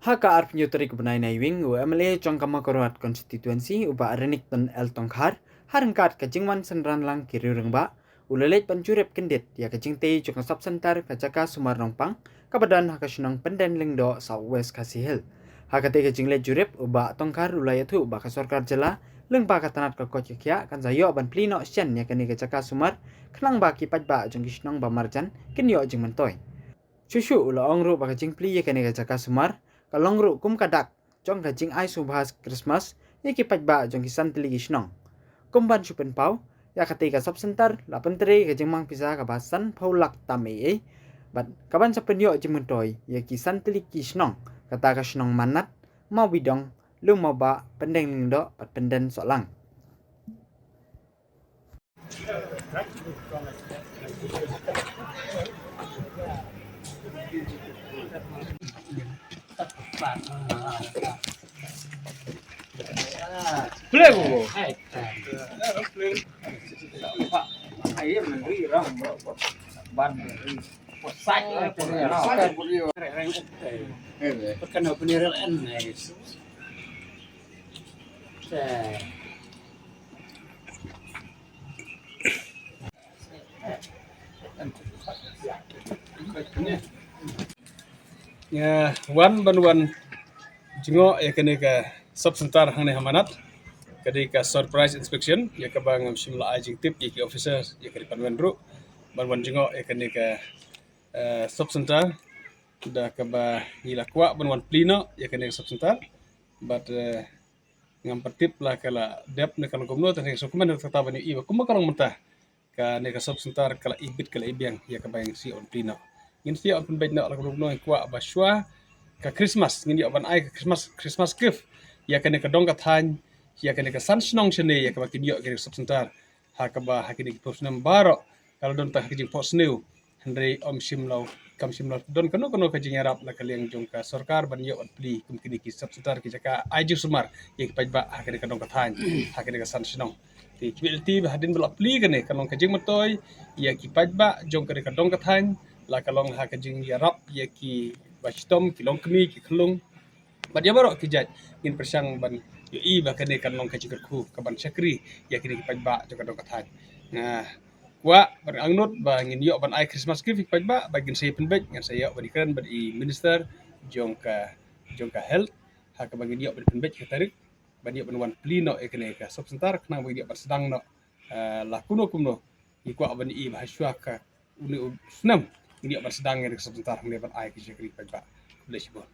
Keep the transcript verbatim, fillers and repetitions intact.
Ha ka arphew tarik u bnai Naiwieng, u M L A jong ka Mawkyrwat Constituency, u Bah Renikton L Tongkhar, ha ryngkat ka jingwan synran lang ki riew rangbah, u la leit ban jurip kyndit ïa ka jingtei jong ka sub center ka jaka sumar Nongpang, kaba don ha ka shnong Pyndenlyngdoh, South West Khasi Hills. Ha katei ka jingleit jurip, u Bah Tongkhar u la ïathuh ba ka sorkar jylla lyngba ka tnat ka koit ka khiah kan sa ïoh ban plie noh shen ïa kane ka jaka sumar, khnang ba ki paidbah jong ki shnong ba marjan kin ïoh jingmyntoi. Shuh shuh u la ong ruh ba ka jingplie ïa kane ka jaka sumar ka long ruh kum ka dak jong ka jingai sngewbha Christmas ïa ki paidbah jong ki san tylli ki shnong. Kum ban shu pynpaw, ïa katei ka sub center la pyntrei ka jingmang pisa kaba sanphew lak tam ei ei, bad ka ban sa pynïoh jingmyntoi ïa ki san tylli ki shnong, kata ka shnong Manat, Mawbidong, Lum Mawbah, Pyndenlyngdoh bad Pyndensohlang. Nga wan ban wan jngoh ïa kane ka sub center hangne ha Manat. Ka dei ka surprise inspection, ïa kaba ngam shym la ai jingtip ïa ki officer, ïa ka department ruh, ban wan jngoh ïa kane ka, eh, sub center. Da kaba ngi la kwah ban wan plie noh ïa kane ka sub center. Bad, eh, ngam pat tip la ka la dep ne ka long kumno, te nga sngewkmen kata ban ïohi ba kumba ka long mynta, kane ka sub center ka la ibit ka la ibiang ïa kaba ngin sa ïoh ban plie noh. Ngin sa ïoh ban pynbeit noh la kumno kumno, ngi kwah ba shuwa ka Christmas ngin ïoh ban ai ka Christmas, Christmas gift ïa kane ka dong ka thaiñ, ïa kane ka san shnong shane, ïa kaba kin ïoh kane ka sub center. Ha kaba ha kine ki phew snem baroh ka la don tang ha ka jingphohsniew. Hynrei ym shym la, kam shym la don kano kano ka jingïarap na ka liang jong ka sorkar ban ïoh ban plie kum kine ki sub center, ki jaka ai jingsumar ïa ki paidbah ha kane ka dong ka thaiñ, ha kane ka san shnong. Te kiba ïa lynti ba hadien ba la plie kane, ka long ka jingmyntoi ïa ki paidbah jong kane ka dong ka thaiñ, la ka long ha ka jingïarap ïa kiba shitom, ki longkmie, ki khyllung, bad ïa baroh ki jait. Ngin pyrshang ban ïohi ba kane kan long ka jingkyrkhu kaban shakri ïa kine ki paidbah jong ka dong ka thaiñ. Nga kwah ban angnud ba ngin ïoh ban ai Christmas gift ïa ki paidbah, ba ngin sa ïa pynbeit, ngin sa ïoh ban ïakren bad i minister jong ka, jong ka health, ha kaba ngin ïoh ban pynbeit ka tarik ban ïoh ban wan plie noh ïa kane ka sub center, khnang ba ngin ïoh ban sdang noh, eh, la kumno kumno. Ngi kwah ban ïohi ba ha shuwa ka une u snem ngin ïoh ban sdang ïa ka sub center hangne ban ai ka shakri paidbah. Khublei shibun.